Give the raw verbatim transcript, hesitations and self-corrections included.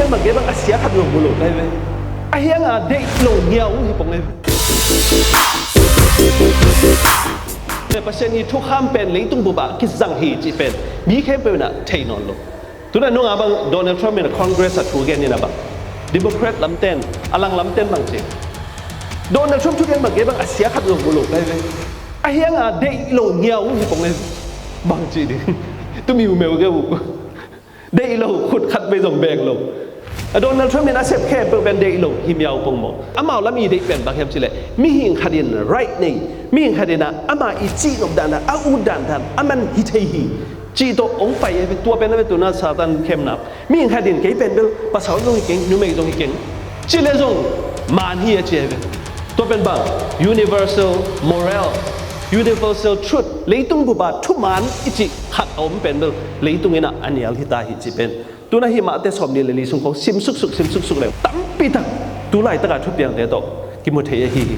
Pen bang kei bang a sia khat zong mu lo kai ve. A hiang a deih lo ngiau hi pong e. Pasian i thukham pen leitung bup ah kizang hi cih pen mi khempeuh in a thei nawn lo. Tuna nungah bang Donald Trump in a Congress a thu gen in a bang Democrat lamten, a lang lamten bang ci, Donald Trump thu gen bang kei bang a sia khat zong mu lo kai ve. A hiang a deih lo ngiau hi pong e. Bang ci ding? Tumi umeu ge uh. Deih lo, khut khat vei zong beng lo. A Donald Trump in a sep khempeuh pen deih lo hi miau pong maw? Amau lam i deih pen bang hiam cileh, mihing khat in right nei, mihing khat in a ama i cihnop dan a, a ut dan dan a man hi thei hi cih tawh hong pai e ve. Tua pen a ve tuna Satan khemna. Mihing khat in kei pen bel pasal zong hi keng, numei zong hi keng, cileh zong man hi a ci e ve. Tua pen bang universal moral, universal truth, leitung bup a thuman i cih khat a om pen bel leitung in a a nial hi ta hi cih pen. Tuna hi Mate sawm nih le li sung khong sim suksuk, sim suksuk le tampi tak tu laitak a thupiangte tawh kimu thei ahi hi.